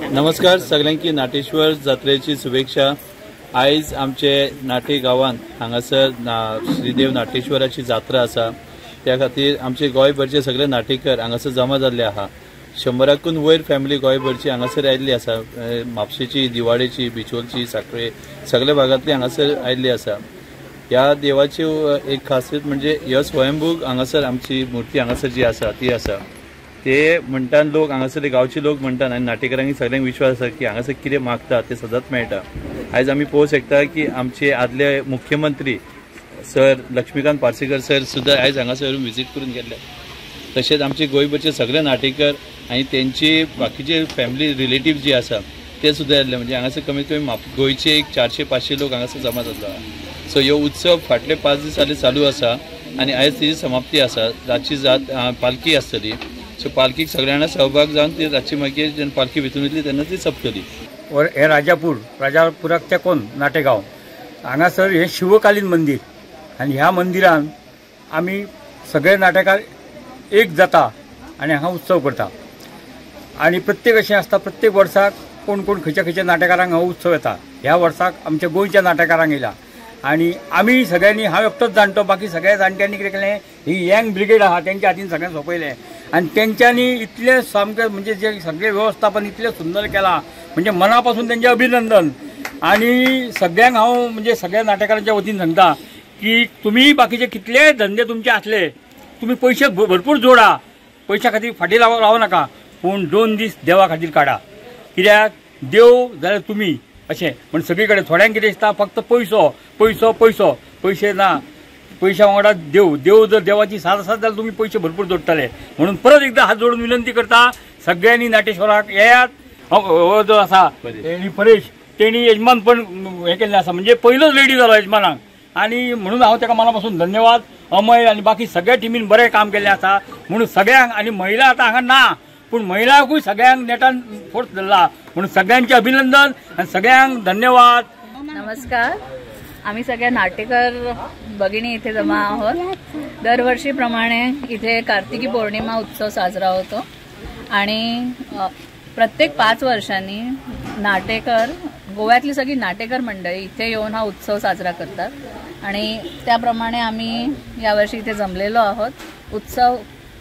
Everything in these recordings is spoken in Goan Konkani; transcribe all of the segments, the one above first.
नमस्कार सगळ्यांकी नाटेश्वर जात्रेची शुभेच्छा। आयज आमचे नाटे गांवांत हांगासर श्रीदेव नाटेश्वराची जात्रा आसा, त्या खातीर आमचे गोंयभरचे सगळे नाटेकर हांगासर जमा जाल्ले आहा। 100 वयर फॅमिली गोंयभरची हांगासर आयिल्ली आसा। म्हापशेची, दिवाडेची, बिचोलची, साखळे सगळ्या भागांतली हांगासर आयिल्ली आसा। ह्या देवाची एक खासियत म्हणजे ह्यो स्वयंभू हांगासर आमची मूर्ती हांगासर जी आसा ती आसा। ते म्हणटात लोक हांगासर गांवचे लोक म्हणटात आनी नाटेकारांक सगळ्यांक विश्वास आसा की हांगासर कितें मागता ते सदांच मेळटा। आयज आमी पळोवंक शकता की आमचे आदले मुख्यमंत्री सर लक्ष्मीकांत पार्सेकर सर सुद्दां आयज हांगासर विजीट करून गेल्ले। तशेंच आमचे गोंयभरचे सगळे नाटेकर आनी तेंची बाकीचे फॅमिली रिलेटीव जी आसा ते सुद्दां येयल्ले। म्हणजे हांगासर कमीत कमी गोंयचे एक 400-500 लोक हांगासर जमा जातलो। सो ह्यो उत्सव फाटले 5 दीस जाले चालू आसा आनी आयज तेजी समाप्ती आसा। रातची जात पालखी आसतली। सो पालखीक सगळ्यांना सहभाग जावन ती रातची मागीर जेन्ना पालखी भितून वयतली तेन्ना ती सोंपतली। हे राजापूर, राजापुराक तेंकून नाटेगांव हांगासर हे शिवकालीन मंदीर आनी ह्या मंदिरान आमी सगळे नाटेकार एक जाता आनी हांगा उत्सव करता। आनी प्रत्येक अशें आसता, प्रत्येक वर्साक कोण कोण खंयच्या खंयच्या नाटेकारांक हो उत्सव येता। ह्या वर्साक आमच्या गोंयच्या नाटेकारांक येयला आनी आमी सगळ्यांनी, हांव एकटोच जाणटो, बाकी सगळ्या जाणट्यांनी कितें केलें, ही यंग ब्रिगेड आहा तेंच्या हातीन सगळ्यांक सोंपयलें आनी तेंच्यांनी इतलें सामकें म्हणजे जे सगळें वेवस्थापन इतलें सुंदर केलां म्हणजे मना पासून तेंचें अभिनंदन। आनी सगळ्यांक हांव म्हणजे सगळ्या नाटेकारांच्या वतीन सांगता की तुमी बाकीचे कितलेय धंदे तुमचे आसले तुमी पयशे भरपूर जोडा, पयशा खातीर फाटीं रावं नाका, पूण 2 दीस देवा खातीर काडा। कित्याक देव जाल्यार तुमी अशें म्हण सगळी कडेन थोड्यांक कितें दिसता फक्त पयसो पयसो पयसो, पयशे ना, पयशा वांगडा देव, देव जर देवाची साथ आसत जाल्यार तुमी पयशे भरपूर जोडटले। म्हणून परत एकदा हात जोडून विनंती करता सगळ्यांनी नाटेश्वराक येयात। हो जो आसा परेश तेणी यजमानपण हें केल्लें आसा, म्हणजे पयलोच लेडी जालो यजमानाक आनी म्हणून हांव ताका मना पासून धन्यवाद। अमय आनी बाकी सगळ्या टिमीन बरें काम केल्लें आसा म्हणून सगळ्यांक, आनी महिला आतां हांगा ना पूण महिलांकूय सगळ्यांक नेटान फोर्स धरला म्हणून सगळ्यांचे अभिनंदन आनी सगळ्यांक धन्यवाद। नमस्कार, आम्ही सगळ्या नाटेकर भगिनी इथे जमा आहोत। दरवर्षीप्रमाणे इथे कार्तिकी पौर्णिमा उत्सव साजरा होतो आणि प्रत्येक 5 वर्षांनी नाटेकर, गोव्यातली सगळी नाटेकर मंडळी इथे येऊन हा उत्सव साजरा करतात आणि त्याप्रमाणे आम्ही यावर्षी इथे जमलेलो आहोत। उत्सव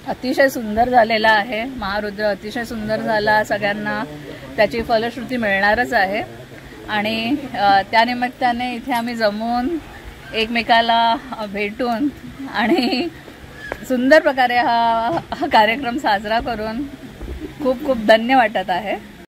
अतिशय सुंदर झालेला आहे, महारुद्र अतिशय सुंदर झाला, सगळ्यांना त्याची फलश्रुती मिळणारच आहे आणि त्यानिमित्ताने इथे आम्ही जमून एकमेकाला भेटून आणि सुंदर प्रकारे हा कार्यक्रम साजरा करून खूप खूप धन्य वाटत आहे।